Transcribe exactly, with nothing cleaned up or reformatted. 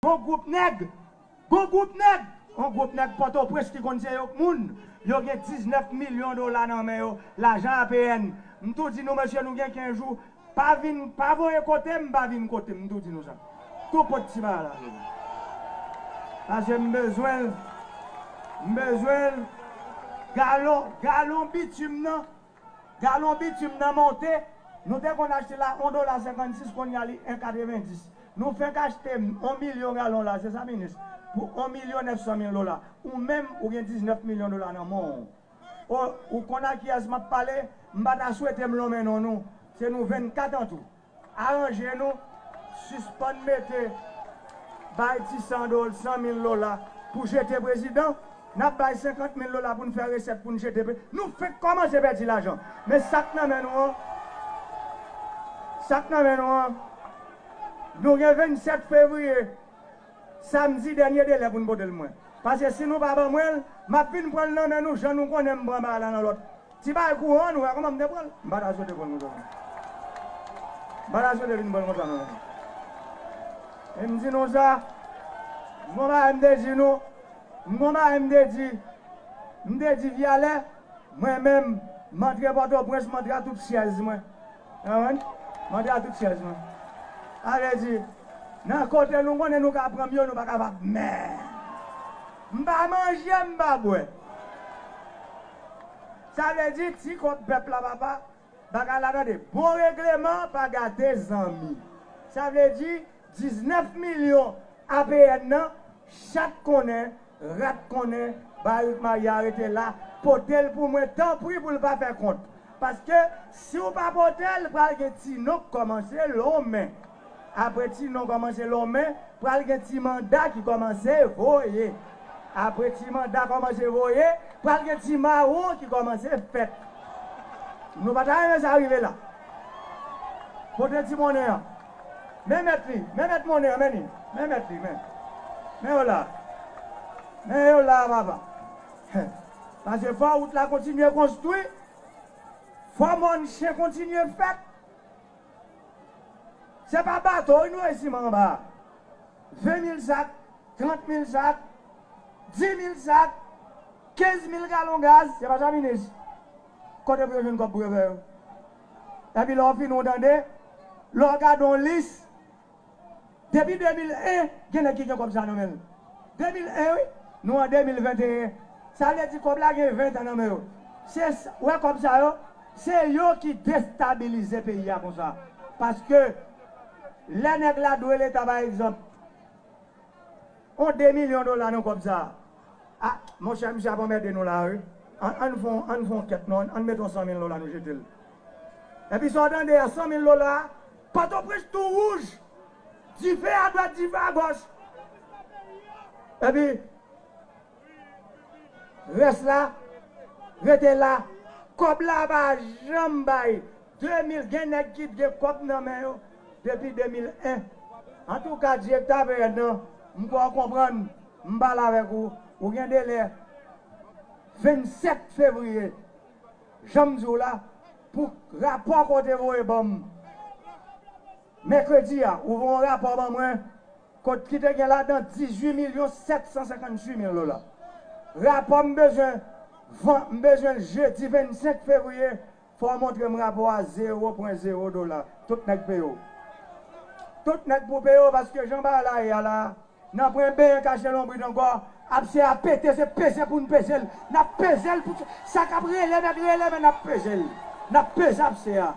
Yon gwoup nèg, yon gwoup nèg, yon gwoup nèg Pòtoprens ki konn se yo k moun, yo gen diznèf milyon dola nan men yo, lajan A P N. M tou di nou, mesye, nou gen kenz jou, pa vin, pa voye kote m, pa vin kote m, m tou di nou sa. Tou pot ti bagay la. Paske m bezwen l, m bezwen l. Galon, galon bitim nan, galon bitim nan monte. Nou te konn achte la yon dola senkannsis, kounye a li en katrevenndis. Nou fenk achte yon milyon galon la, se sa, minis? Pou yon milyon nèf san mil dola. Ou menm, ou gen diznèf milyon dola nan men w. O, ou konn a kiyès m ap pale? M pa ta swete m lonmen non nou. Se nou vennkat an tou. Aranje nou, sispann mete bay ti san dola, san mil dola pou jete prezidan. N ap bay senkant mil dola pou n fè resèt pou n jete pre-, nou fenk kòmanse pèdi lajan. Men sa k nan men nou an, sa k nan men nou an, nou gen vennsèt fevriye, samdi, dènye delè pou n pote l mwen. Paske si nou pa ban mwen l, m ap vin pran l nan men nou, jan nou konnen m pran bagay la nan lòt. Ti bagay kouran, nou wè kòman m te pran l. M pa ta swete pran l konsa. M pa ta swete vin pran l konsa, non. E m di nou sa, m gon bagay m te di nou, m gon bagay m te di, m te di Vyalè, mwen menm, m antre Pòtoprens, m antre a tout chèz mwen. Ou konprann? M antre a tout chèz mwen. Sa vle di, nan kote nou konnen nou ka pran m yo, nou pa kapab. Men, m pa manje, m pa bwè. Sa vle di, ti kòb pèp la, papa, bagay la tande. Bon regleman pa gate zanmi. Sa vle di, diznèf milyon A P N nan, chat konnen, rat konnen, Barik Maya rete la, pote l pou mwen, tanpri, pou l pa fè kont. Paske, si w pa pote l, pral gen ti non k kòmanse lonmen. Apre ti non kòmanse lonmen, pral gen ti manda ki kòmanse voye. Apre ti manda kòmanse voye, pral gen ti mawon ki kòmanse fèt. Nou pa ta renmen sa rive la. Pote ti monnen an. Men mèt li, men mèt monnen an, men li. Men mèt li, men. Men yo la. Men yo la, papa. Paske fò wout la kontinye konstwi. Fò mòn chen kontinye fèt. Se pa bato wi nou resi anba. Ven mil sak, trant mil sak, di mil sak, kenz mil galon gaz, se pa sa, minis? Kote pou yo jwenn kòb pou yo fè yo? Epi lè w fini, w tande, lè w gade yon lis, depi de mil en, gen nèg ki gen kòb sa nan men l. De mil en, wi. Nou an de mil venteyen. Sa vle di kòb la gen ven tan nan men yo. Se s-, wè kòb sa yo, se yo ki destabilize peyi a konsa. Paske lè nèg la dwe Leta, pa egzanp, yon de milyon dola nan kòb sa a. A, monchè, misye ap anmède nou la, wi. Ann, ann fè yon, ann fè yon kèt, non, ann mete yon san mil dola, nou jete l. Epi sa w tande a, san mil dola, Pòtoprens tou wouj. Dife adwat, dife agòch. Epi, rès la, rete la. Kòb la pa janm bay. De mil, gen nèg ki gen kòb nan men yo depi de mil en. Antouka, direktè A P N nan, m kwè w konprann, m pale avèk ou, ou gen delè vennsèt fevriye, jan m di w la, pou rapò ke w te voye ban m mèkredi a, ou voye yon rapò ban mwen, kot ki te gen ladan dizuit milyon sèt san senkantuit mil dola. Rapò m bezwen, van-, m bezwen l jedi vennsenk fevriye, fò w montre m rapò a, zewo pwen zewo dola. Tout nèg peye w. Tout nèg pou peye w, paske jan bagay la ye a la, n ap pran benyen kache lonbrit ankò. Abse a pete, se peze pou n peze l. N ap peze l pou sa k ap rele, mèt rele, men n ap peze l. N ap peze abse a.